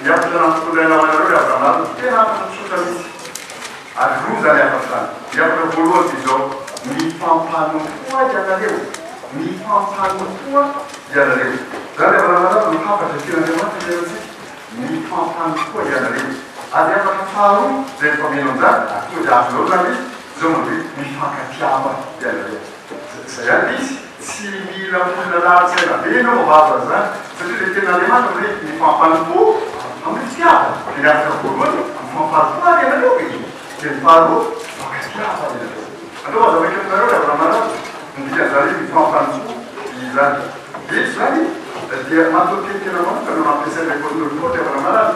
Ny hafatra nampitondraina ho anareo ry havana malala dia tena hafatra tsotra mihitsy. Ary roa izany hafatra izany. Ny hafatra voalohany dia izao, Mifampanompoa ianareo. Mifampanompoa ianareo. Izany ry havana malala no hafatra tian'Andriamanitra omena antsika. Mifampanompoa ianareo. Ary ny hafatra faharoa izay mifameno amin'izany, ary tonga dia azonareo izany izy, izao manao hoe, Mifankatiava ianareo. Izay ihany ilay izy. Tsy mila olona lalin-tsaina be ianao vao mahazo an'izany, satria ilay tenin'Andriamanitra hoe mifampanompoa amin'ny fitiavana. Dia ny hafatra voalohany, mifampanompoa ary ianareo e! Dia ny faharoa, mifankatiava ianareo. Andao hazavaiko aminareo ry havana malala ny dikan'izany hoe mifampanompoa izany. Eto izany dia matoanteny tena manokana no nampiasain'ny apostoly Paoly ry havana malala.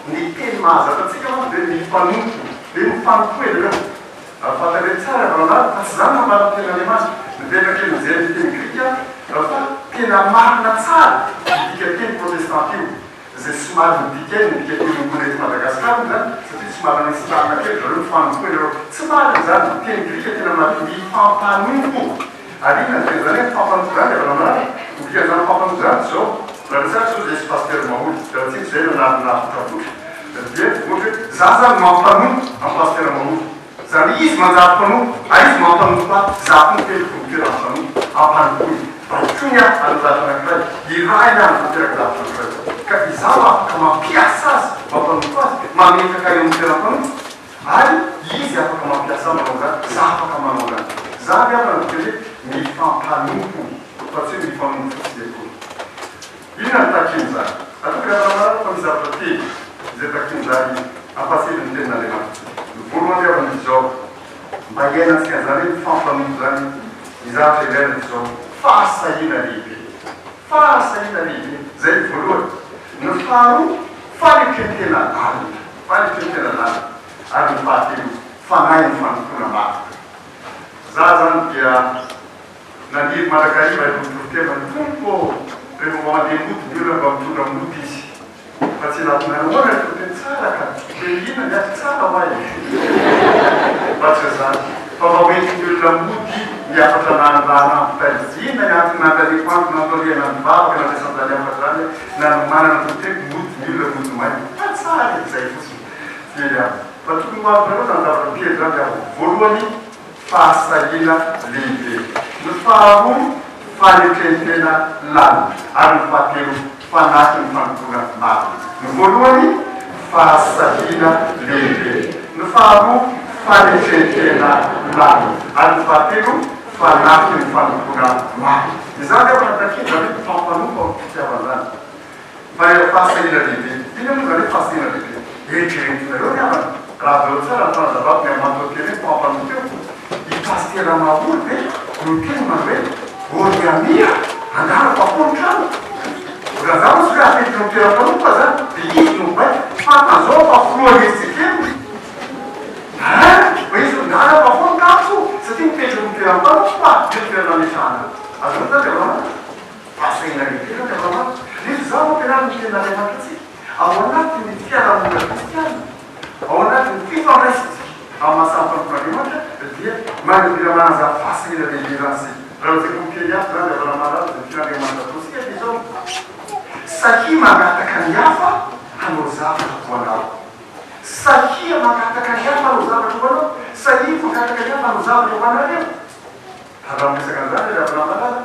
Ny teny mahazatra antsika manko dia mifanompo, dia mifanompoa ianareo. Ary fantatray tsara ry rahalahy fa tsy izany no ambaran'ny tenin'Andriamanitra. Mipetraka eo mijery ny teny grika fa tena marina tsara io dikanteny protestanta io, izay somary nodikainy ny dikanteny iombonana eto Madagasikara moa izany satria somary nanisy lalina kely ry zareo mifanompo ianareo. Tsy marina izany, ny teny grika tena marina mifampanompo. Ary inona no dikan'izany hoe mifampanompo izany ry havana malala? Ny dikan'izany mifampanompo izany dia izao, raha resahako izao izay sy Pasitera Maholy, raha tsy izay nanary navotravotra, dia ohatra hoe za zany mampanompo an'i Pasitera Maholy, izany hoe izy manjary mpanompo ary izy mampanompo ahy, za koa miteraka ho toerana mpanompo, ampanompoiny, baikoiny aho hanao zavatra anankiray, irahiny aho hanatanteraka zavatra anankiray, ka izaho afaka mampiasa azy, mampanompo azy, mametraka ahy eo amin'ny toerana mpanompo, ary izy afaka mampiasa ahy manao izany, za afaka manao izany. Za ve afaka midika hoe mifampanompo fa tsy hoe mifanompo fotsiny akory. Inona no takin'izany? Ataoko ry havana malala fa misy zavatra telo izay takin'izany ampahatsiahin'ny Tenin'Andriamanitra. Ny voalohany havana dia izao, mba hiainantsika an'izany hoe mifampanompo izany, ny zavatra ilaina dia izao, fahasahiana lehibe. Fahasahiana lehibe. Izay ny voalohany. Ny faharoa, fanetren-tena lalina. Fanetren-tena lalina. Ary ny fahatelo, fanahin'ny fanompoana matotra. Za izany dia. Naniry mandrakariva ireo mitoritena ny Tompo ô! Rehefa mba mandeha mody ny olona mba mitondra mody izy fa tsy anaty nahoana ny toriteny tsara ka dia inona ny aty tsara hoa e! Mba tsy izany fa mba hoentin'ny olona mody ny hafatra nanirahana hampitaina inona ny antony nandaniako andro nantoriana ny vavaka nandraisan'izany hafatra izany nanomanana ny toriteny mody ny olona mody maina fa tsara e! Izay fotsiny dia fa tokony ho azonareo izany zavatra telo izany dia voalohany fahasahiana lehibe. Ny faharoa, fanetren-tena lalina. Ary ny fahatelo, fanahin'ny fanompoana marina. Ny voalohany, fahasahiana lehibe. Ny faharoa, fanetren-tena lalina. Ary ny fahatelo, fanahin'ny fanompoana marina. Izany angamba no takiana, izany hoe mpampanompo amin'ny fitiavana izany. Fa ilay fahasahiana lehibe. Inona moa izany hoe fahasahiana lehibe? Eritreretinareo ry havana, raha avy eo tsara ny fanazavako ny amin'ny matoanteny hoe mpampanompo eo, i Pasitera Maholy ve no niteny manao hoe, O ry Amir, angaha mpampony trano? Raha za mantsy hoe apetraka amin'ny toeram-panompo aza dia izy no mibaiko, fantany izao fa filohan'ny SJKM. Hein? Fa izy hoe angaha mpampony kanjo satria mipetraka amin'ny toeram-panompo aho, io toerana ametrahana ahy. Azonao izany ry havana? Fahasahiana lehibe izany ry Abrahama. Nefa izany no ampianarin'ny Tenin'Andriamanitra antsika, ao anatin'ny fiarahamonina kristiana, ao anatin'ny fifandraisantsika amin'ny maha samy mpanompon'Andriamanitra, dia mila manana izany fahasahiana lehibe izany isika. Raha lazaiko amin'ny teny hafa izany ry Abrahama malala, izay tian'Andriamanitra ataontsika dia izao, Sahia mangataka ny hafa hanao zavatra ho anao. Sahia mangataka ny hafa hanao zavatra ho anao. Sahia mangataka ny hafa hanao zavatra ho anareo. Ary raha miresaka an'izany ry Abraham malala,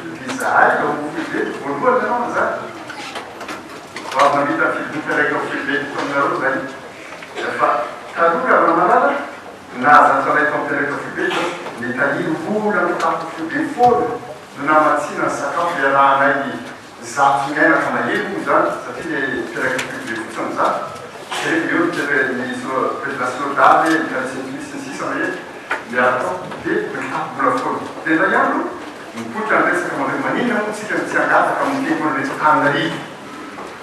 dia izahay ao amin'ny foibe voalohany nanao an'izany. Vao avy namita ny fivoriana mpiandraikitra ao foibe teto aminareo izahay. Fa taloha ry Abraham malala, nahazatra anay tao amin'ny mpiandraikitra foibe izao, nitahiry vola ny kitapo foibe foana no namatsiana ny sakafo iarahanay Zato miaina fa mahery moa izany satria le mpiandraikitra foibe fotsiny ny zato dia eo ny ny président synodale ny kalisin'ny sy ny sisa mahery miaraka ao dia mikitapo-bola foana dia indray andro nipoitra ny resaka manao hoe maninona moa tsika no tsy hangataka amin'ny fiangonana eto Antananarivo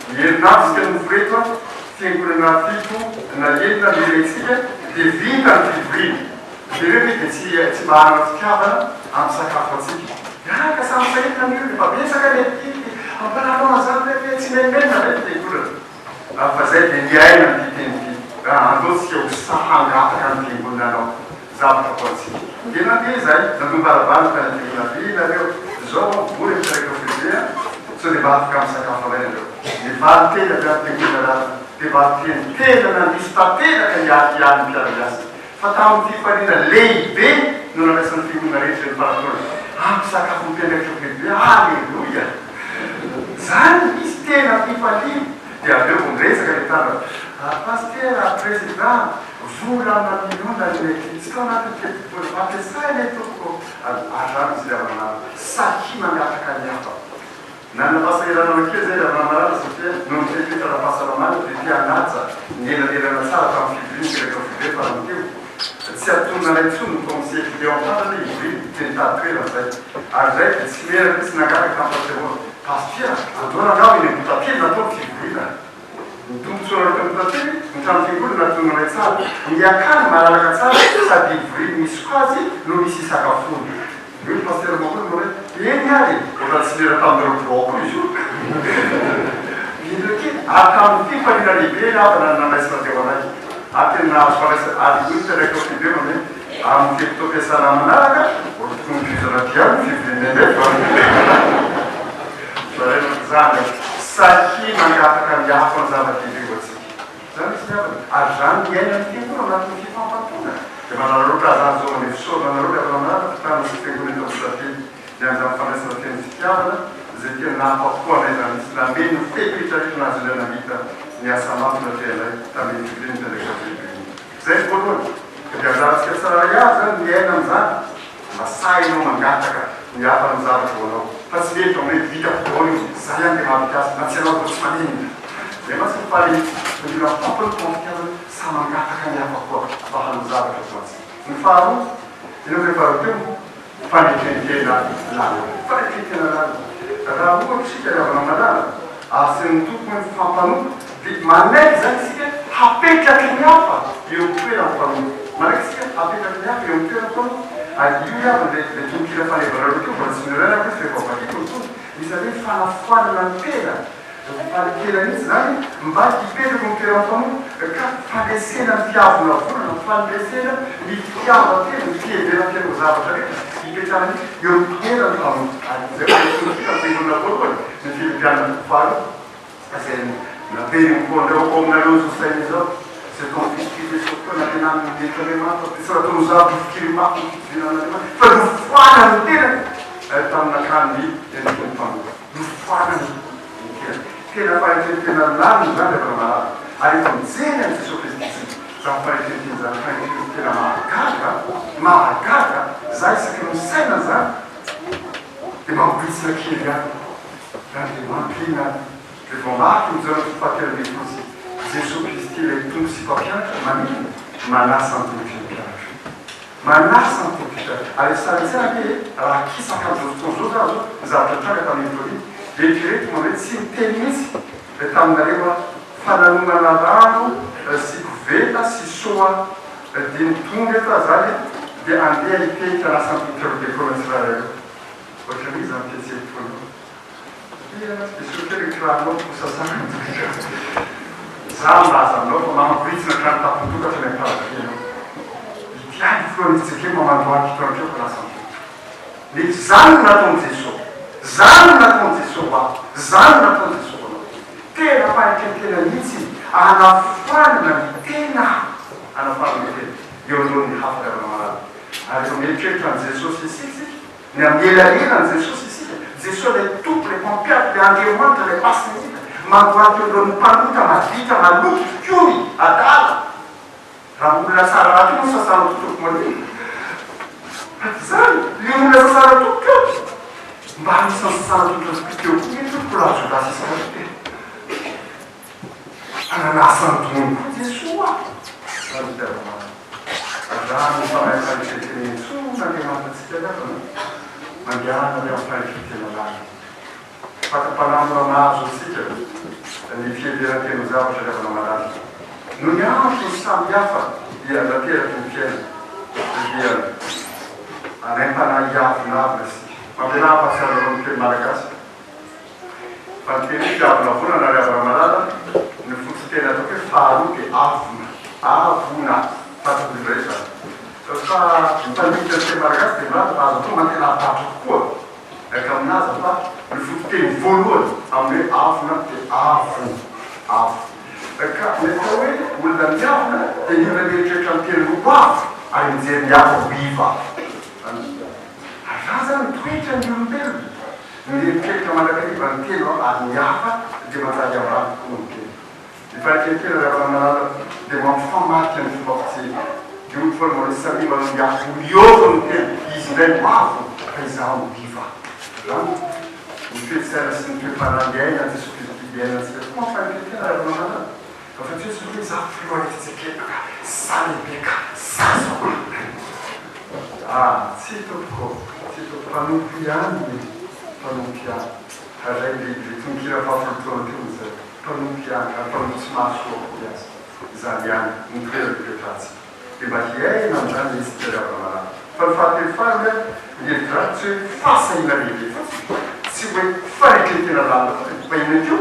ny herinandro isika no miforeto a fiangonana fito na enina no ilaintsika dia vita ny fivoriana Jereo ve dia tsy tsy mba hanana fitiavana amin'ny sakafo antsika. Ah ka samy sahirana ny olona, efa betsaka ny aty ampananao an'izany ve ve tsy menomenona ve ny fiangonana. Ah fa zay dia niaina an'ity teny ity, raha andao tsika ho sahy hangataka ny fiangonana hanao zavatra ho antsika. Dia nandeha izahay, nandom-baravarana tany am-piangonana, vy nareo, zao aho vory amin'ny mpiandraikitra foibe an. Sao dia mba afaka misakafo anay ianareo? Ny valin-teny avy any am-piangonana ary dia valin-teny tena nandiso tanteraka ny ahiahin'ny mpiara-miasa. Fa tamin'ny fifaliana lehibe no nandraisan'ny fiangonana rehetra ireny farantaona. Ampy sakafo ny mpiandraikitra foibe. Aleloia! Izany misy tena fifaliana. Dia avy eo vao miresaka ilay mpitandrina. Pasitera, Prezida, vola amina miliona ny mety tsy tao anatin'ny tetibola. Ampiasaina io tompoko. Ary rano izy ry havana malala. Sahia mangataka ny hafa. Nanana fahasahiranana kely izay ry havana malala satria noho ny fepetra ara-pahasalamana dia te hanaja ny elanelana tsara tamin'ny fivoriana ny iraika février farany teo. Tsy atonina anay intsony ny tao amin'ny CFD ao Antanana hivoriana dia nitady toerana izay. Ary izay dia tsy mera mihitsy nangataka tamin'ny Pasitera Pasitera, andao rangahy eny Ambohitately natao ny fivoriana. Ny tombontsoa nareo tao Ambohitately, ny trano fiangonana atonina anay tsara. Ny akany malalaka tsara sady hivorian'ny sokajy no misy hisakafoana. Hoy ny Pasitera Maholy manao hoe, Eny ary e! Ohatran'ny tsy niera tamin'ireo birao koa izy io. Indrindra kely, ary tamin'ny fifaliana lehibe ny havana no nandraisana teo anay. Ary tena nahazo fandraisana, ary hoy ny mpiandraikitra ao foibe manao hoe, Amin'ny fe-potoam-piasana manaraka, vao tokony hotohizana aty ihany ny fivorian'ny MF an! Variana izany aho. Sahia mangataka ny hafa ny zava-dehibe ho antsika. Izany misy ny havana. Ary izany miaina ny fiangonana anatin'ny fifampatoana. Dia manararaotra azy izany izao mandeha fisaorana anareo ry havana malala mpitandro ny fiangonana eto Ambohidrapeto ny amin'izany fandraisana feno fitiavana izay tena nahafapo anay izany mihitsy nameno ny fepetra rehetra nahazoanay namita ny asa mafy natrehanay tamin'iny fivoriana mpiandraikitra foibe iny. Izay ny voalohany. Ka dia anjarantsika tsirairay avy izany miaina amin'izany. Mba sahy ianao mangataka ny hafa ny zavatra ho anao fa tsy mety hoe vitako daholo io, za ihany dia mahavita azy na tsy ianao koa tsy maninona. Zay mantsy ny faly mila mifampino confiance hoe sahy mangataka ny hafa koa mba hanao zavatra ho antsika. Ny faharoa, inona ilay faharoa teo? Fanetren-tena lalina. Fanetren-tena lalina. Raha ohatra isika ry havana malala asan'ny Tompo hoe mifampanompo dia manaiky izany isika hapetraky ny hafa eo amin'ny toeran'ny mpanompo. Manaiky isika hapetraky ny hafa eo amin'ny toeran'ny mpanompo. Ary io ihany ilay ilay tononkira fanevanareo teo mbola tsy noraina akory fa efa vakiko ny tonony. Misy izany hoe fanafoanana ny tena. Fanekena mihitsy izany mba hipetraka eo amin'ny toeran'ny mpanompo ka fanesena ny fiavonavonana, fanesena ny fitiavan-tena, ny fiheveran-tena ho zavatra rehetra, hipetrahana mihitsy eo amin'ny toeran'ny mpanompo. Ary izay no tononkira fiangonana voalohany, ny Filipiana toko faharoa, izay naveriny koa ao aminareo izao saina izao, izay tao amin'ny Kristy Jesosy koa nampianariny ny hevitr'Andriamanitra, tsy natao ho zavatra fikiry mafy ny fitoviana amin'Andriamanitra, fa nofoanany ny tenany tamin'ny nakany ny endriky ny mpanompo. Nofoanany ny tenany. Tena fanetrentena lalina izany ry havana malala. Ary efa mijery an'i Jesoa Kristy isika. Izany fanetrentena izany fanetrentena mahagaga, mahagaga, za isaky ny misaina an'izany dia mamporitsina kely ihany. Izany dia mampihina dia vao mafy ny Jaona toko fahatelo ambinifolo sy Jesoa Kristy ilay Tompo sy Mpampianatra maninona? Manasa ny tongotry ny mpianatra. Manasa ny tongotry ny mpianatra. Ary sary an-tsaina ange e, raha akisaka amin'izao fotoana izao za zao ny zavatra nitranga tamin'iny fotoana iny, dia eritrereto manao hoe tsy niteny mihitsy ilay taminareo aho fa nanomana rano sy koveta sy seau aho dia ny tonga eto aho zany dia andeha hitehika hanasa ny tongotrareo diakona tsirairay eo. Ohatran'ny hoe izany fihetseham-ponao. Dia esory kely ny kiraronao ho sasana ny tongotrao. Izaho milaza aminao fa mampirintsina hatrany tampon-doha hatrany am-paladia ianao. Ity ahy ny filohan'ny fjkm mandroany kitoantreo fa lasa ny Mety izany no nataon'i Jesoa. Izany no nataon'i Jesoa ho ahy. Izany no nataon'i Jesoa ho anao. Tena fanetren-tena mihitsy anafoanana ny tena. Anafoanana ny tena eo anoloan'ny hafa ry havana malala. Ary rehefa mieritreritra an'i Jesosy isika isika, Ny amin'ny elanelan'i Jesosy isika. Jesoa ilay Tompo, ilay Mpampianatra, ilay Andriamanitra, ilay Masina indrindra. Mandohalika eo anoloan'ny mpanota, maditra, maloto, mpikomy, adala. Raha olona tsara rahateo moa sasana tompoko madio. Fa tsy izany, ilay olona sasana tompoko eo, mba anisan'ny sasana tompoko teo koa nge tompoko raha Jodasy Iskariote e. Fa nanasa ny tongony koa Jesoa. Izany itiava-marina. Raha ny fanahy fanetre-tena intsony Andriamanitra antsika ry havana, mandehana avy amin'ny fanetre-tena lalina. Fakam-panahy mora mahazo antsika ny fiheveran-tena ho zavatra ry havana malala. Noho ny antony samy hafa dia nateraky ny fiainana dia alaim-panahy hiavonavona isika. Mamelà hampahatsiaro anareo ny teny malagasy. Fa ny teny hoe fiavonavonana ry havana malala, ny fototeny ataoko hoe faharoa dia avona, avona, fantako indray izany. Fa ny mpandinika ny teny malagasy dia milaza fa azo atao mantelahadatra kokoa ka milaza fa ny fototeny voalohany. voalohany amin'ny hoe avona dia avo, avo. Ka ny atao hoe olona miavona dia ny olona mieritreritra ny tenany ho avo ary mijery ny hafa ho iva. Ary izany izany ny toetran'ny olombelona, mieritreritra mandrakariva ny tena ary ny hafa dia manjary ambany kokoa noho ny tena. Ny fanekem-pena ry havana malala dia mampifamadika ny fomba fijery. Dia hoy Paoly Maurice Samia manao ny avo mihoatra ny tena, izy indray no avo fa izaho no iva. Izany ny toe-tsaina sy ny toe-panahy iainan'i Jesoa Kristy iainantsika tokoa amin'ny fanekem-pena ry havana malala. Fa tsy hoe tsy hoe izaho filoha FJKM ka, za lehibe ka, za zao ka. Ah, tsia tompoko ô, tsia tompoko, mpanompo ihany e, mpanompo ihany. Ary izay ilay ilay tononkira fahafolo taona teo izay. Mpanompo ihany, ary mpanompo tsy mahasoa akory aza. Izany ihany no toerana ipetrahantsika. Dia mba hiaina amin'izany isika ry havana malala. Fa ny fahatelo farany ary, ny hevi-dratsy tsy hoe fahasahiana lehibe fotsiny, tsy hoe fanetren-tena lalina fotsiny, fa inona koa?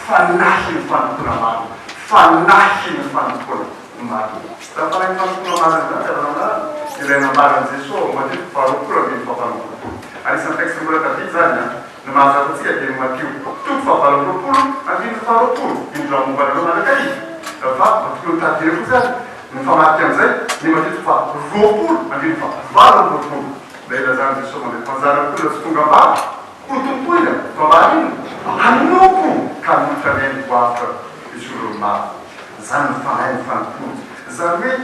Fanahin'ny fanompoana marina. Fanahin'ny fanompoana marina. Izany fanahin'ny fanompoana marina izany ry havana malala, dia ilay nambaran'i Jesoa ao Matio toko faharoapolo andininy fahavalo amby 20. Anisan'ny texte mbola tadidy izany an! Ny mahazatra antsika dia ny Matio toko fahavalo amby 20 andininy faharoapolo, indro raha momba anareo mandrakariva, fa tokony ho tadidio koa izany ny mifamadika amin'izay, ny Matio toko faharoapolo andininy fahavalo amby 20, ilay ilazan'i Jesoa mandeha fa ny Zanak'olona tsy tonga mba hotompoina fa mba haninona? Hanompo ka hanolotra ny ainy ho avotra hisolo ny maro. Izany ny fanahin'ny fanompoana. Izany hoe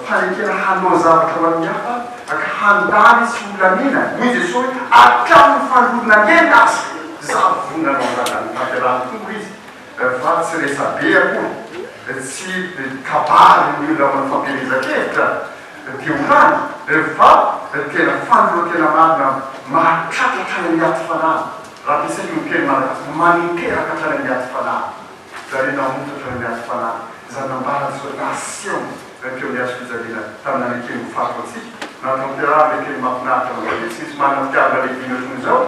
Fanekena hanao zavatra ho an'ny hafa ka handany sy ho laniana, hoy Jesoa hoe, hatramin'ny fanolorana ny aina aza, izaho vonona hanao an'izany. Notanterahin'ny Tompo izy fa tsy resabe akory, tsy kabary ny olona manao fampielezan-kevitra dia ho lany, fa tena fanoloran-tena marina mahatratra hatrany amin'ny aty fanahy, raha ampiasaiko ny teny malagasy, maninteraka hatrany amin'ny aty fanahy. Zareo namonto hatrany amin'ny hazo fanahy, izany nambarany sy nasehony teo amin'ny hazo fijaliana tamin'ny nanekeny ho faty ho antsika, nahatanterahany ilay teny mahafinaritra manao hoe, Tsy misy manana fitiavana lehibe mihoatra noho izao,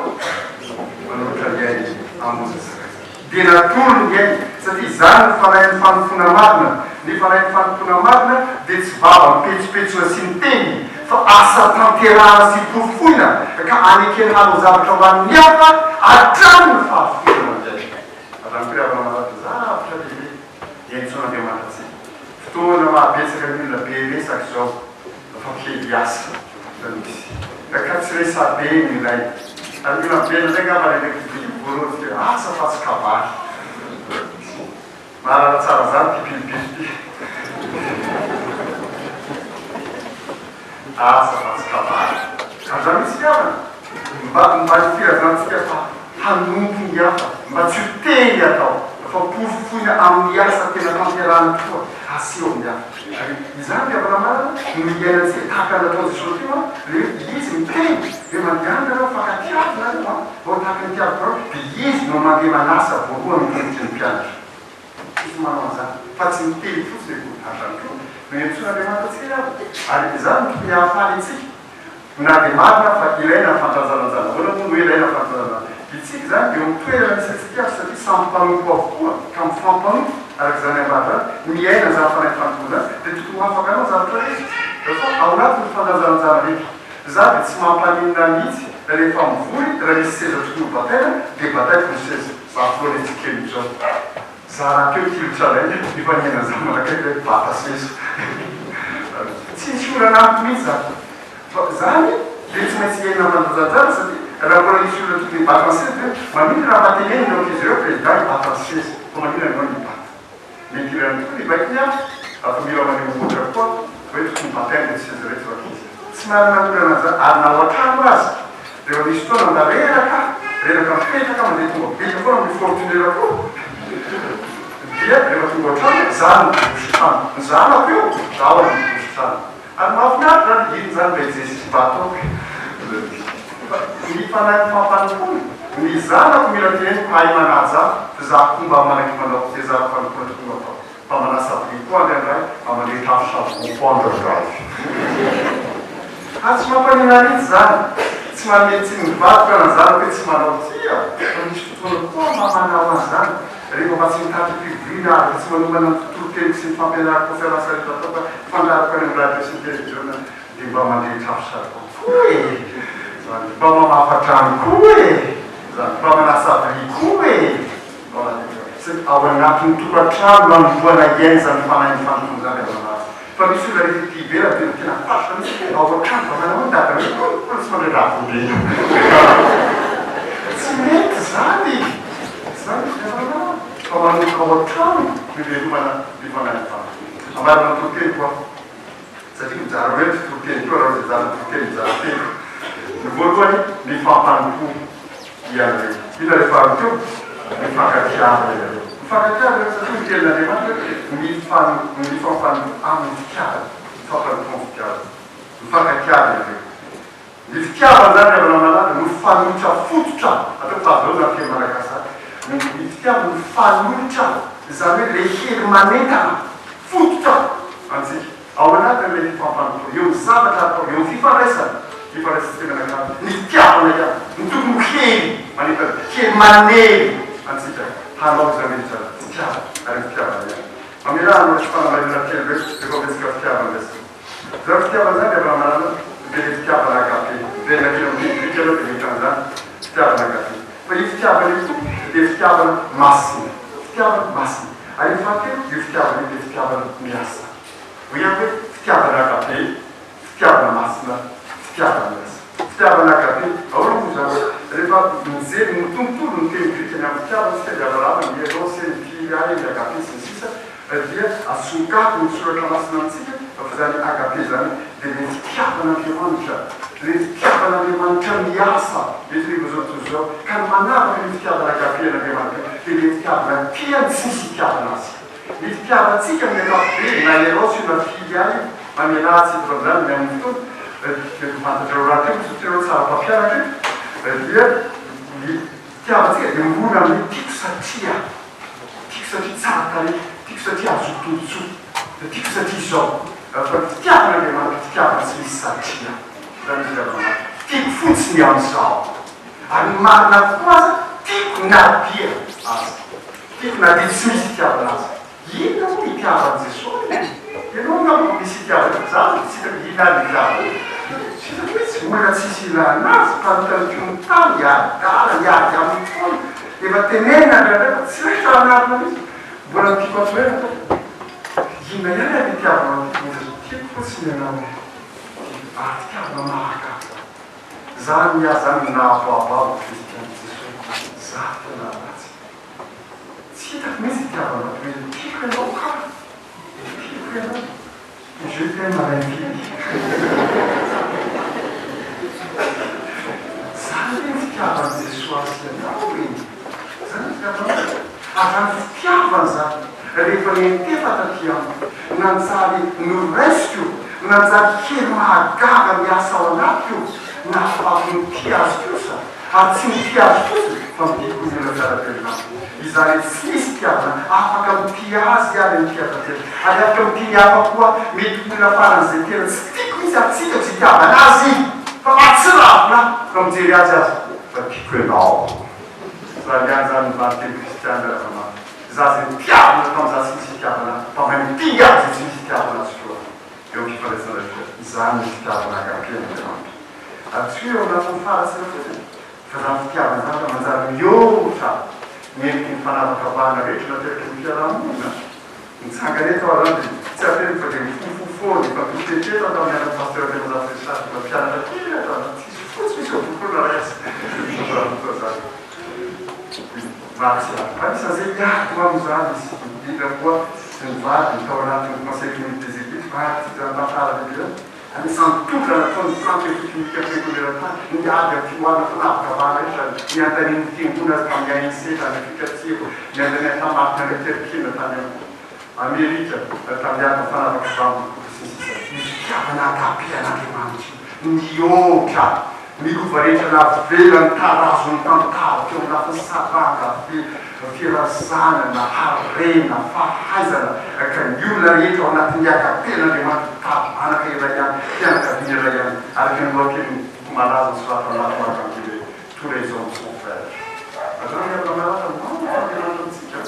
manolotra ny ainy hamonjy ny sakaizany. Dia natolony ny ainy, satria izany no fanahin'ny fanompoana marina. Ny fanahin'ny fanompoana marina dia tsy vava mipetsopetsona sy miteny, fa asa tanterahana sy porofoina ka anekena hanao zavatra ho an'ny hafa hatramin'ny fahafoizana ny aina. Raha ny firiavana manaraka zavatra lehibe iantsoan'Andriamanitra antsika. Fotoana mahabetsaka ny olona be resaka izao fa kely asa no misy. Ka tsy resabe no ilaina. Ary mila miverina indray angamba any ilay kibily voalohany tsy dia asa fa tsy kabary. Mahalala tsara an'izany ity pilipily ity. Asa fa tsy kabary. Ary izany mihitsy ny havana. Mba mba ny filazantsika fa hanompo ny hafa, mba tsy ho teny atao, fa porofoina amin'ny asa tena tanterahana tokoa, aseho amin'ny hafa. Ary izany ry havana malala no iainantsika tahaka ny nataon'i Jesosy teo an, ilay hoe Izy miteny hoe mandehana nareo mifankatiava nareo an, vao tahaka ny itiavako anareo, dia Izy no mandeha manasa voalohany ny tongotry ny mpianatra. Izy no manao an'izany, fa tsy miteny fotsiny akory. Ary izany koa no iantsoan'Andriamanitra antsika ry havana. Ary izany no tokony hahafaly antsika. Na dia marina fa ilaina ny fandranjalanjana, ahoana moa no hoe ilaina ny fandranjalanjana? Isika izany dia eo amin'ny toerana misy antsika avy satria samy mpanompo avokoa ka mifampanompo araka izany ambara izany, miaina izany fanahy fanompoana izany dia tokony ho afaka hanao zavatra rehetra fa ao anatin'ny fandranjalanjana rehetra. Izaho dia tsy mampaninona ahy mihitsy rehefa mivory raha misy seza tokony ho bataina dia bataiko ny seza, za foana etsy kely izao. Za rahateo tia tranainy efa niaina an'izany mandrakariva hoe bata seza. Tsy misy olana amiko mihitsy zany. Fa zany dia tsy maintsy hiaina mandanjanjana satria raha mbola misy olona tokony hibata ny seza dia maninona raha mba tenenina ireo ankizy ireo président hibata ny seza fa maninona ianao no hibata. Mety ilaina tokoa ny hibaiko ny hafa fa mila maneho ohatra koa hoe tokony bataina ireto seza ireto ry ankizy. Tsy manana olana an'izany ary na ao an-trano aza rehefa misy fotoana mba reraka aho, reraka mipetraka mandeha tonga beka foana amin'ny fortuner koa dia rehefa tonga ao an-trano za no miborosy trano, ny zanako io zaho no miborosy trano ary mahafinaritra zany, iny zany ilay Jesosy mba ataoko e. Fa ny fanahy mifampanompoana, ny zanako mila teneniko hahay manaja ahy fa za koa mba manaiky manao izay zava-panompoana tokony ho ataoko. Mba manasa vilia koa indraindray, mba mandrehitra afo savon koa indraindray. Ary tsy mampanina ahy mihitsy izany. Tsy manome tsiny ny vadiko na ny zanako hoe tsy manao tsia, fa misy fotoana koa mba manao an'izany. Rehefa mba tsy mitady fivoriana aho, rehefa tsy manomana ny tontolo-teniko sy ny fampianarako conférence rehetra ataoko, fandaharako any amin'ny radio sy ny televiziona, dia mba mandrehitra afo saribao koa e! Izany, mba mamafa trano koa e! Zany. Mba manasa vilia koa e! Satria ao anatin'ny tokantrano no anombohana hiaina izany fanahin'ny fanompoana izany avy ao anaty. Fa misy olona rehefa ety ivelany dia tena fatra mihitsy hoe ao an-trano mba manao ny dadany hoe hoy hoy tsy mandray ravo be io. Tsy mety izany! Izany ny fiainana fa manomboka ao an-trano no ivelomana ny fanahin'ny fanompoana. Ambarana ny toriteniko aho. Satria mizara roe ny toriteny koa raha izay zany toriteny mizara telo. Ny voalohany mifampanompo ianareo. Inona ilay faharoa teo? Mifankatiava ianareo. Mifankatiava ianareo satria ny tenin'Andriamanitra hoe mifanompo mifampanompo amin'ny fitiavana. Mifampanompo amin'ny fitiavana. Mifankatiava ianareo. Ny fitiavana izany ry havana malala no fanoitra fototra, ataoko fa azonao izany teny malagasy izany, ny fitiavana no fanoitra, izany hoe ilay hery manentana fototra antsika ao anatin'ilay fifampanompoana, eo amin'ny zavatra atao, eo amin'ny fifandraisana, fifandraisantsika mianakavy, ny fitiavana ihany no tokony ho hery manentana, hery manery antsika hanao izany rehetra izany, fitiavana ary ny fitiavana ihany. Mamelà anao ireto fanamarinana telo ireto rehefa miresaka fitiavana isika. Izany fitiavana izany dia raha dia ilay fitiavana agape. Miverina kely amin'ny teny grika aloha dia mety an'izany, fitiavana agape. Fa io fitiavana io koa dia fitiavana masina. Fitiavana masina. Ary ny fahatelo, io fitiavana io dia fitiavana miasa. Hoy ihany hoe fitiavana agape, fitiavana masina, fitiavana miasa. Fitiavana agape, ahoana moa izany? Rehefa mijery ny tontolo ny teny grika ny amin'ny fitiavana isika dia lavalava ny eros, ny philia, ny agape sy ny sisa. Dia asongadin'ny Soratra Masina amintsika fa izany agape izany dia ilay fitiavan'Andriamanitra, ilay fitiavan'Andriamanitra miasa eto anivon'izao tontolo izao, ka ny manavaka an'io fitiavana agape an'Andriamanitra io dia ilay fitiavana tiany tsy misy itiavana azy. Ny fitiavantsika amin'ny ankapobeny, na eros io na philia io, mamelà tsy hiditra amin'izany ny amin'ny fotoana, dia fantatrareo rahateo moa satria nareo tsara mpampianatra eto, dia ny fitiavantsika dia mirona amin'ny tiako satria. Tiako satria tsara tarehy, tiako satria azoko tombotsoa, tiako satria izao. Fa ny fitiavana Andriamanitra fitiavana tsy misy satria. Izany izy ry havana malala. Tiako fotsiny amin'izao. Ary ny marina kokoa aza, tiako na dia aza. Tiako na dia tsy misy itiavana aza. Inona moa ny itiavan'i Jesoa e? Ianao angamba vao misy itiavana. Izaho dia tsy hitako inona ary ny itiavana. Tsy hitako mihitsy. Olona tsisy ilana azy, mpanontaniko ny tany, adala, miady aminy foana. Efa tenenina indraindray fa tsy raitra anarina mihitsy. Mbola ny tiako antsoina koa. Inona ihany ary ny itiavanao an'ity Monja izao? Tiako fotsiny ianao e. Tiako. Ary fitiavana mahagaga. Zany ny ahy zany no nahaboababo Christian Jesoa. Za tena ratsy. Tsy hitako mihitsy itiavanao hoe tiako ianao ka. Tiako ianao. Je t'aime à l'infini. Zany ve ny fitiavan'i Jesoa sy anao e? Zany ny fitiavanao? Avy amin'ny fitiavana zany, rehefa niantefa taty amiko, nanjary noraisiko, nanjary hery mahagaga miasa ao anatiko, nahafahako nitia azy kosa, ary tsy nitia azy fotsiny fa mitia koa ny olona mpiara-belona amiko. Izany hoe tsy misy fitiavana afaka mitia azy ary mitia tanteraka. Ary afaka mitia ny hafa koa, mety ho olona faran'izay tena tsy tiako mihitsy ary tsy hitako izay itiavana azy fa mahatsiravina ahy raha mijery azy aza fa tiako ianao. Raha ihany izany ny valinteny kristiana ravamana. Izaho izay nitiavina tamin'izaho tsy misy itiavana ahy fa mahay mitia azy izay tsy misy itiavana azy koa. Eo amin'ny fifandraisana rehetra, izany ny fitiavana agape an'Andriamanitra. Ary tsy hoe ao anatin'ny faharatsiana fotsiny. Fa izany fitiavana izany fa manjary mihoatra ny endriky ny fanavakavahana rehetra nateraky ny fiaraha-monina. Nitsangana eto aho izany dia tsy afeniko fa dia mifofo foana, efa nitete aho tamin'ny andron'i Pasteur Andriamanjafy Richard mbola mpianatra kely aho tamin'izany, tsisy fotsy misy eo am-bokona iray aza tamin'izany fotoana izany. Mahatsiaro. Anisan'izay hiady ho amin'izany izy, indrindra moa sy ny vadiny tao anatin'ny Conseil Communiste des Églises fa ary tsy izany tantara lehibe izany. Anisan'ny tolona nataon'ny Filoha Teknika Fiangonana ny ady amin'ny fimoahana fanavakavahana rehetra, ny andanian'ny fiangonana azy tamin'ny ANC tany Afrika Atsimo, ny andaniany tamin'i Martin Luther King tany Amerika tamin'ny ady amin'ny fanavakavaham-bokotra, sy ny sisa Ny fitiavana agape an'Andriamanitra io mihoatra ny lova rehetra navelan'ny tarazon'ny tantara teo amin'ny lafiny saranga, firazanana, harena, fahaizana, ka ny olona rehetra ao anatin'ny agapen'Andriamanitra taranaka iray ihany, fianakaviana iray ihany, araka ny lohatenin'ny boky malaza nosoratan'i Mahatma Gandhi hoe Tous les hommes sont frères. Azonao ny havana malala, mantsy Andriamanitra amintsika.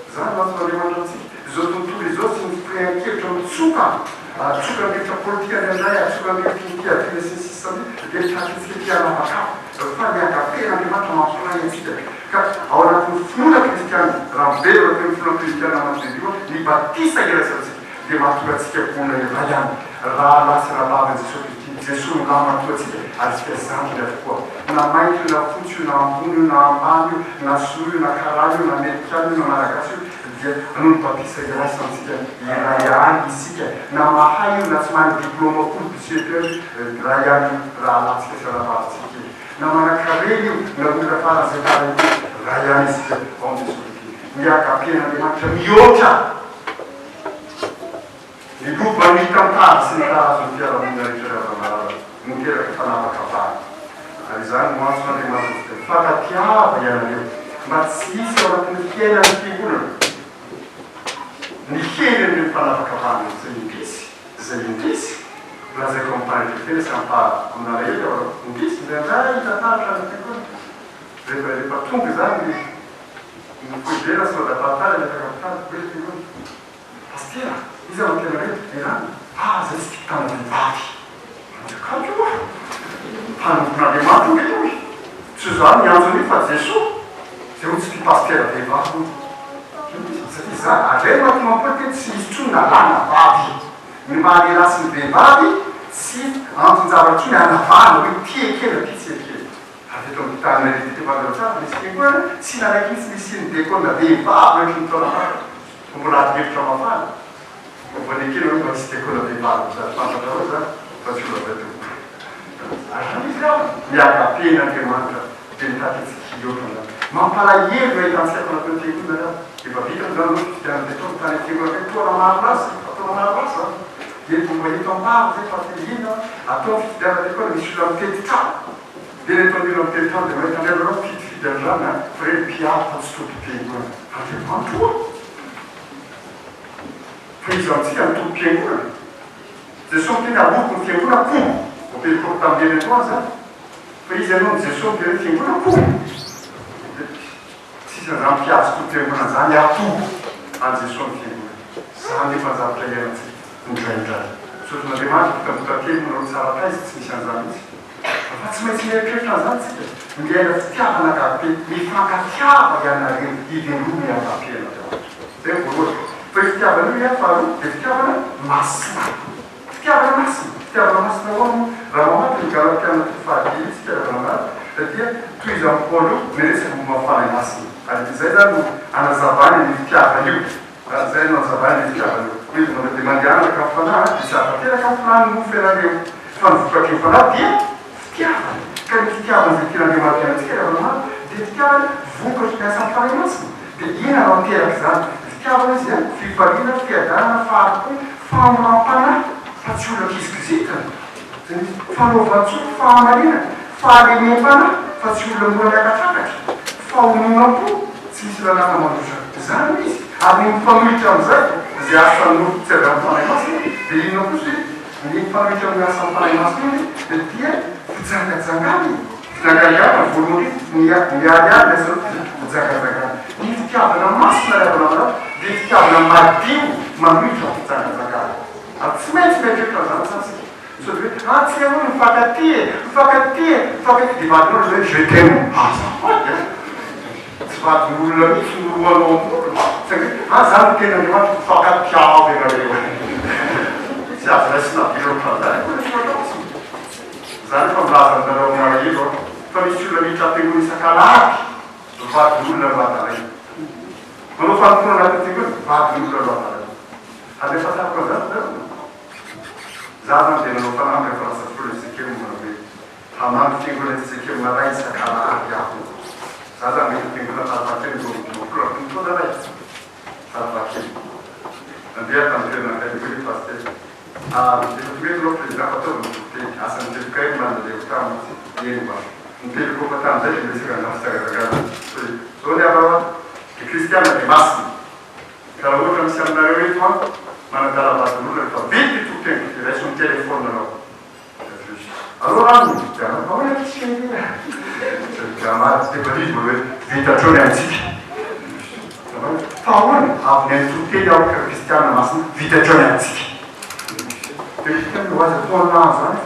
Izany mantsy no Andriamanitra amintsika. Izao tontolo izao tsy ny firehan-kevitra mitsoka, atsoka ny rivotra politika indraindray, atsoka ny rivotry ny fiaviana sy ny sisa dia mitady antsika te hanavakavaka. Fa ny agape-n'Andriamanitra mampiray antsika. Ka ao anatin'ny finoana kristiana, raha mibebaka eo amin'ny finoana kristiana mantsy io, ny batisa iraisantsika dia mahatonga antsika ho olona iray ihany, rahalahy sy rahavavin'i Jesoa Kristy. Jesoa no lahimatoa antsika ary isika zandriny avokoa. Na mainty io na fotsy io na ambony io na ambany io, na sinoa io na karana io na amerikana io na malagasy io dia noho ny batisa iraisantsika iray ihany isika. Na mahay io na tsy mahay ny diplôme folo dix-sept io iray ihany io rahalahintsika sy rahavavintsika io. Na manankarena io na olona faran'izay farany io iray ihany isika ao amin'i Jesoa Kristy. Ny agape-n'Andriamanitra mihoatra Ny lovan'ny tantara sy ny tarazon'ny fiarahamonina rehetra ry havana-malala no miteraka fanavakavahana. Ary izany no antson'Andriamanitra antsika, Mifankatiava ianareo, mba tsy hisy ao anatin'ny fiainan'ny fiangonana ny hery an'ireny fanavakavahana izay indrisy, izay indrisy, lazaiko amim-pahendrentena sy amim-paha-amin'alahelo aho, indrisy, indraindray hita taratra any am-piangonana, rehefa rehefa tonga izany ny ny foibe na soa-dapahantany ametraka amin'ny tany, hoy ny fiangonana. Pasitera, iza no tena hoe Irany? Ah, zay tsy tia tana vehivavy. Manjakany io ah! Mpanompon'Andriamanitra io ve io e? Tsy za niantso an'io fa Jesoa. Zay hono tsy tia pasitera vehivavy hono. Satria za, ary zay no mahatonga ahy tsy misy intsony na lahy na vavy. Ny maha lehilahy sy ny vehivavy tsy anton-javatra intsony hanavahana hoe tia ekena, tia tsy ekena. Avy eto amin'ity tany iray ity dia fantatrao tsara fa nisy fiangonana tsy nanaiky mihitsy ny hisian'ny dekona vehivavy nandritry ny taona maro. Fa mbola ady hevitra mafana fa vao nekena hoe mba hisy dekona vehivavy izany. Fantatrareo izany fa tsy ho lazaiko tompoko. Ary izany izy ravana, ny agapen'Andriamanitra dia mitady antsika hihoatra an'izany. Mampalahelo ny ahita antsika ato anatin'ny fiangonana ravana. Efa vita moa izany aloha ny fifidianana teto tany amin'ny fiangonana tany taona maro lasa, efa taona maro lasa izany. Dia mbola eto am-bava izay fa inona atao ny fifidianana dekona misy olona mitety trano. Dia rehefa mila miteny trano dia mahita indray nareo mifidifidy an'izany an, fa ireny mpiady fa tsy tompom-piangonana. Andriamanitra oa! Fa iza amintsika no tompom-piangonana? Jesoa miteny ahoriko ny fiangonako! Vao perikopa tamin'ny heriny androany izany. Fa iza ianao no Jesoa miteny hoe fiangonako? Dia tsisy an'izany mpiady sy tompom-piangonana izany ato an'i Jesoa ny fiangonana. Izany nefa ny zavatra iainantsika indraindray. Misaotra an'Andriamanitra vita mbola kely moa nareo tsara taiza tsy misy an'izany mihitsy. Fa tsy maintsy mieritreritra an'izany tsika, miaina fitiavana agape, mifankatiava ianareo, ivelomy agape an'Andriamanitra. Zay ny voalohany. Fa io fitiavana io ihany faharoa dia fitiavana masina. Fitiavana masina. Fitiavana masina ahoana moa? Raha mamaky ny Galatiana toko fahadimy tsika ry havana malala dia tohizan'i Paoly eo ny resaka momba ny Fanahy Masina. Ary izay izany no anazavany an'io fitiavana io. Raha izay no hazavaina ny fitiavanareo. Hoy izy manao dia mandehana araka ny fanahy dia tsy ahatanteraka ny filàn'ny nofo ianareo. Fa ny vokatry ny fanahy dia fitiavana. Ka ny fitiavana izay tian'Andriamanitra hiainantsika ry havana malala dia fitiavana vokatry ny asan'ny Fanahy Masina. Dia inona no ateraka izany? Ny fitiavana izy dia fifaliana, fiadanana, fahari-po, famoram-panahy fa tsy olona kizikizitina. Izay misy fanaovan-tsoa, fahamarinana, fahalemem-panahy fa tsy olona mora miakatrakatra, fahononam-po, tsy misy lalàna mandroso izany hoy izy, ary ny mifanohitra amin'izay, izay asan'ny nofo tsy avy amin'ny Fanahy Masina, dia inona kosa izy? Ny mifanohitra amin'io asan'ny Fanahy Masina io dia dia fijangajangana e! Fijangajangana, voalohany indrindra, ny miharihary ny asan'ny nofo dia fijangajangana. Ny fitiavana masina ry havana malala dia fitiavana madio manohitra ny fijangajangana. Ary tsy maintsy mieritreritra an'izany tsara isika. Sao dia hoe, ah tsy ianao no mifankatia e, mifankatia e, mifankatia, dia vadinao ilay hoe je t'aime, azafady a! Tsy vadin'olona mihitsy no roanao amin'olona, saingy hoe, ah za no tena Andriamanitra, mifankatiava ianareo e! Tsy azo raisina be ohatran'izany akory ny soratra masina. Za nefa milaza aminareo amin'ny malahelo aho, fa misy olona miditra am-piangonana isak'alahady, vadin'olona no adalaina. Manao fanompoana anatin'ny fiangonana, vadin'olona no adalaina. Ary rehefa tsapako an'izany nareo, za zany dia nanao fanamby rehefa lasa filoha Ezekiel manao hoe, hamangy fiangonana Ezekiel iray isak'alahady aho. Za zany mety fiangonana farafahakeliny 52 taona ray, farafahakeliny. Nandeha aho tamin'ny toerana anankiray dia hoy ilay pasitera, ah, efa tonga eto ianao président fa ataovy ny toriteny, asa niteboka ahy ny manana leo taminy izy, eny mba. Niteboka tamin'izay dia niresaka an'izany fijangajangana hoe, zao ny havana hoa, ny kristiana dia masina. Ka raha ohatra misy aminareo eto an, manadala vadin'olona rehefa vita io toriteny dia raiso ny téléphone anao. Dia juste. Allo ranona? Dia anao, ahoana akia chérie a? Dia amaly, dia valizy mbola hoe vita hatreo ny antsika. Dia ahoana? Fa ahoana? Avy nihaino toriteny aho ka kristiana masina, vita hatreo ny antsika. Dia kristiana, ho azy atao anah zany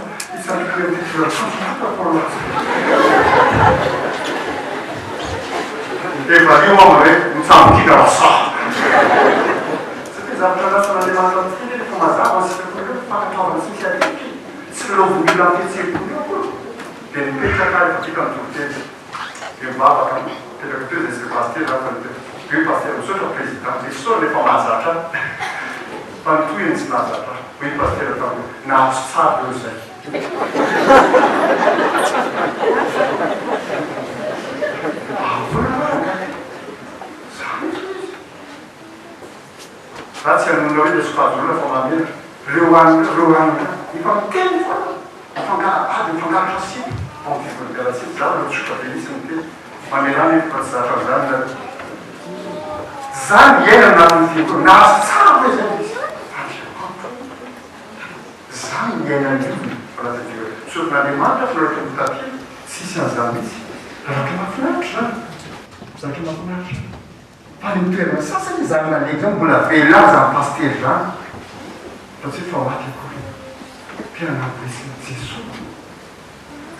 fa. tandrify amin'ity toeran-tsotra ity Dia valio aho hoe mitsambikina raha sahy. Satria zavatra andrasan'Andriamanitra amintsika anie rehefa mazava ny sitrapony ireo, fankatoavana tsy misy aretina, tsy lalaovin'ny olona amin'ny fihetseham-pony eo akory. Dia nipetraka aho efa vita ny toriteny. Dia mivavaka aho, mipetraka teo izay sy pasitera aho fa niteny hoe pasitera misaotra président, esory ilay efa mahazatra ahy. Fa ny tohiny tsy nahazatra ahy. Hoy pasitera tamiko hoe nahazo tsara eo izay. Ahoana ary angaha e? Zany ilay izy. Za tsy hanonona hoe ilay sokajin'olona fa mamerina. Reo any reo any reo. Efa miteny foana. Mifangara-bady, mifangaratra sipa. Bon, miala tsiny, za mbola tsotra be mihitsy miteny. Mamelà anefa fa tsy zatra an'izany nareo. Zany iainana anatin'ny fiangonana. Nahazo tsara ve zay izy? Andriamanitra. Zany ny iainan'ny olona ao anatin'ny fiangonana. Soron'Andriamanitra fa nareo tonga taty, tsisy an'izany mihitsy. Zavatra mahafinaritra zany. Zavatra mahafinaritra. Fa any amin'ny toerana sasany izany naleha izany mbola velona izany pasitera izany. Fa tsy hoe fa maty akory. Tena namporisihina Jesoa.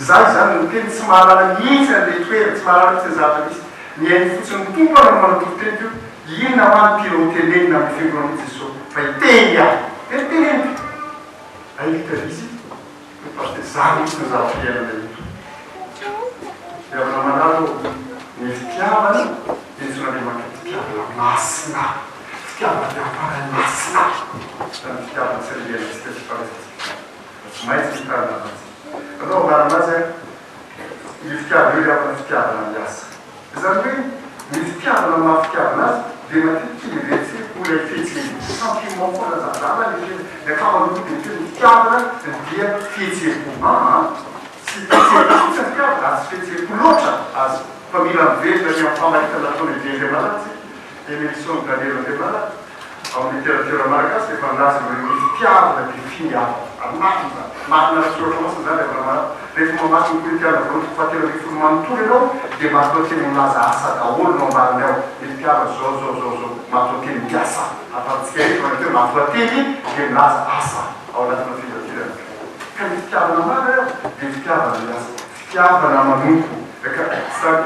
Za izany no miteny tsy mahalala mihitsy an'ilay toerana, tsy mahalala mihitsy ny zavatra misy. Mihaino fotsiny ny Tompo aho no manao toriteny koa, inona hoa no tianao ho tenenina amin'ny fiangonana io Jesoa fa hiteny aho. Dia noteneniko. Hay vita izy, hoy Pasitera, za mihitsy no zavatra iainana eto. Ry havana malala ô, ny fitiavana dia antsoin'Andriamanitra fitiavana masina, fitiavana avy amin'ny Fanahy Masina, izany fitiavana tsy ringanantsika sy fandraisantsika izany. Tsy maintsy mitandrina mantsy. Aleo ambarana azy ary, io fitiavana io ry havana fitiavana miasa. Izany hoe ny fitiavana amin'ny maha fitiavana azy dia matetika heverintsika ho ilay fihetseham-po, sentiment foana, zazala ny fiainana, ny ankamaroan'ny dia miteny ny fitiavana dia fihetseham-po. Aa tsy fihetseham-po fotsiny ny fitiavana ary tsy fihetseham-po loatra aza fa mila miverina any amin'ny famaritana nataon'i Eddy Andriamalala isika, Emilson Daniel Andriamalala. Ao amin'ny literatiora malagasy dia efa nilaza ireo ny fitiavana dia finiavana. Ary marina izany. Marina ara-tsoratra masina izany ry Abrahama. Rehefa mamaky ny Korintiana voalohany toko fahatelo ambin'ny folo manontolo ianao dia matoanteny milaza asa daholo no ambarany ao. Ny fitiavana izao izao izao izao. Matoanteny miasa. Ahafantsika eto fa ny hoe matoanteny dia milaza asa ao anatina filantirana. Ka ny fitiavana marina ry havana dia fitiavana miasa. Fitiavana manompo. Ka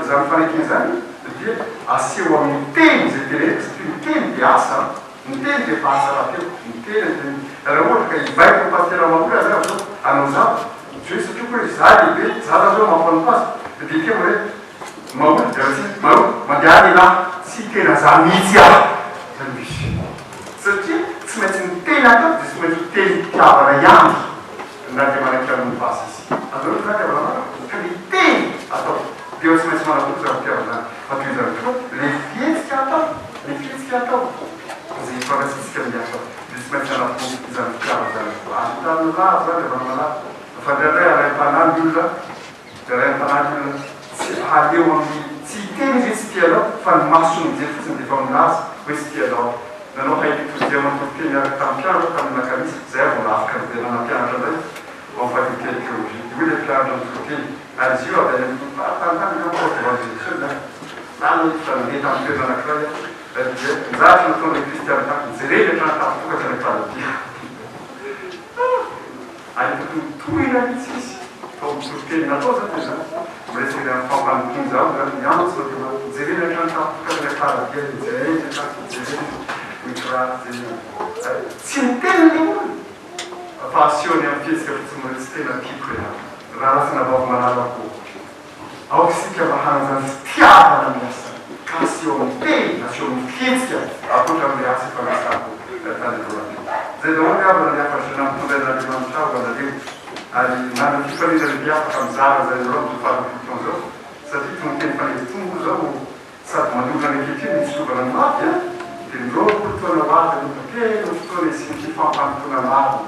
izany fanekena izany dia aseho amin'ny teny izay tenenina satria ny teny dia asa an! Ny teny dia efa asa rahateo. Ny teny dia ny raha ohatra ka hibaiko ny pasitera Maholy aza aho izao hanao zavatra, tsy hoe satria koa hoe za lehibe, za zany izao mampanompo azy, dia hiteny hoe Maholy, dia tsy Maholy, mandehana elah, tsy tena za mihitsy aho. Zany no izy. Satria tsy maintsy ny teny ataoko dia tsy maintsy ho tenim-pitiavana ihany. Na dia manaiky hanompo azy izy. Azonareo izany ry havana ka ny teny atao dia tsy maintsy manamboatra izany fitiavana izany. Fa toy izany koa ilay fihetsika atao, ny fihetsika atao izay ifandraisantsika amin'ny hafa dia tsy maintsy hanampo izany fitiavana izany avokoa. Azo hitanina lava izany ry havana malala fa indraindray alaim-panahy ny olona Dia alaim-panahy ny olona tsy hahaleo amin'ny tsy hiteny izy hoe tsy tia anao fa ny masony mijery fotsiny dia efa milaza hoe tsy tia anao aho. Nanao hainitoziama mitoriteny niaraka tamin'ny mpianatra aho tamin'ny alakamisy, izay aho vao nahafaka niverina nampianatra indray ao amin'ny faculté de théologie. Dia hoy ilay mpianatra nitoriteny, ary izy io avy any amin'ny faritany tany angamba ao Evanjelisol any. Lany izy fa nandeha tamin'ny toerana anankiray aho, dia ny zavatra nataon'ilay kristiana tamiko, nijereny hatrany tamin'ny tokatra ilay mpanadio. Ary tokony tohina mihitsy izy fa ho toriteny natao zany dia zany miresaka ny amin'ny fampanompoana zany zany miantso Andriamanitra jerena hatrany tampon-tokana ilay faradia dia jerena hatrany jerena ny kiraro jerena tsy miteny ilay olona fa asehony amin'ny fihetsika fotsiny hoe tsy tena tiako ianao raha lasa navavy malalako Aoka isika mba hanana izany fitiavana miasa ka aseho amin'ny teny, aseho amin'ny fihetsika ankoatra an'ilay asa efa nasako tany aloha teo. Izay daholo ry havana ny hafatra nampitondrain'Andriamanitra ahy ho anareo ary manana fifaliana lehibe afaka mizara izay aminareo amin'izao faran'ny fotoana izao satria itony teny fanetry itony moa izao Sady manolotra ny ankehitriny ny filovana ny hoavy an! Dia ny 20 taona ho avy aloha tena ho fotoana hisian'ity fampanompoana marina,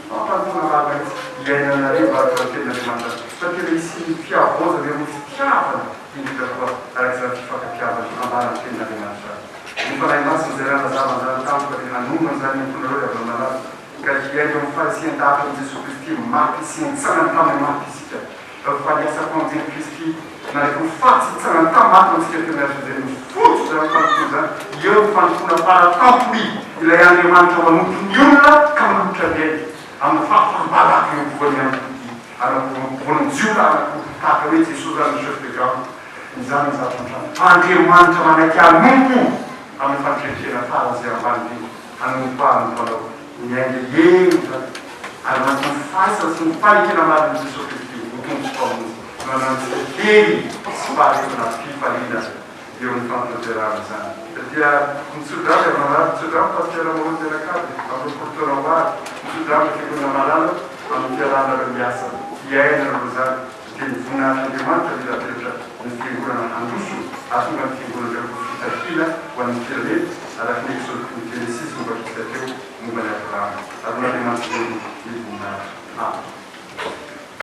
fampanompoana marina mihitsy hiainanareo araka ny tenin'Andriamanitra fa tena hisian'ny fihavaozana eo amin'ny fitiavana indrindra koa araka izany fifankatiavana ambaran'ny tenin'Andriamanitra izany. Ny Fanahy Masina izay raha nazava an'izany tamiko dia hanomana izany ny fonareo ry havana malala ka hiainga amin'ny faharisihan-dahatra amin'i Jesoa Kristy maty sy nitsangana tamin'ny maty isika. Fa ny asa famonjen'i Kristy nalefany ho faty sy nitsangana tamin'ny maty ho antsika teo amin'ny hazo izay no fototr'izany fanompoana izany. Eo ny fanompoana fara-tampony ilay Andriamanitra manompo ny olona ka manolotra ny ainy amin'ny fahafaham-baraka eo ampovoan'ny antokom-pitia. Anakoron-jiolahy anakoron-tahaka hoe Jesoa izany no chef de gang. Izany ny zavatra mitranga. Fa Andriamanitra manaiky hanompo amin'ny fanetren-tena faran'izay ambany indrindra. Hanompo ahy ny mpanao. Miainga eo izany. Ary anatin'ny fahaizana sy ny fanekena marin'i Jesoa Kristy ho Tompo sy Mpamonjy no ananantsika hery sy faharetana ary fifaliana eo amin'ny fanatanterahana izany. Dia mitsodrano ry havana malala, mitsodrano Pasitera Mamonjy Anakavy amin'ny 20 taona ho avy, mitsodrano ry Fiangonana malala amin'ny fiarahanareo miasa, hiainanareo izany, dia ny voninahitr'Andriamanitra mila apetra ny Fiangonana handroso hahatonga ny Fiangonanareo ho fitahiana ho an'ny firenena araka ny Exode ny Genesisy novakitsika teo momba an'i Abrahama. Ary ho an'Andriamanitra irery ny voninahitra. Amen.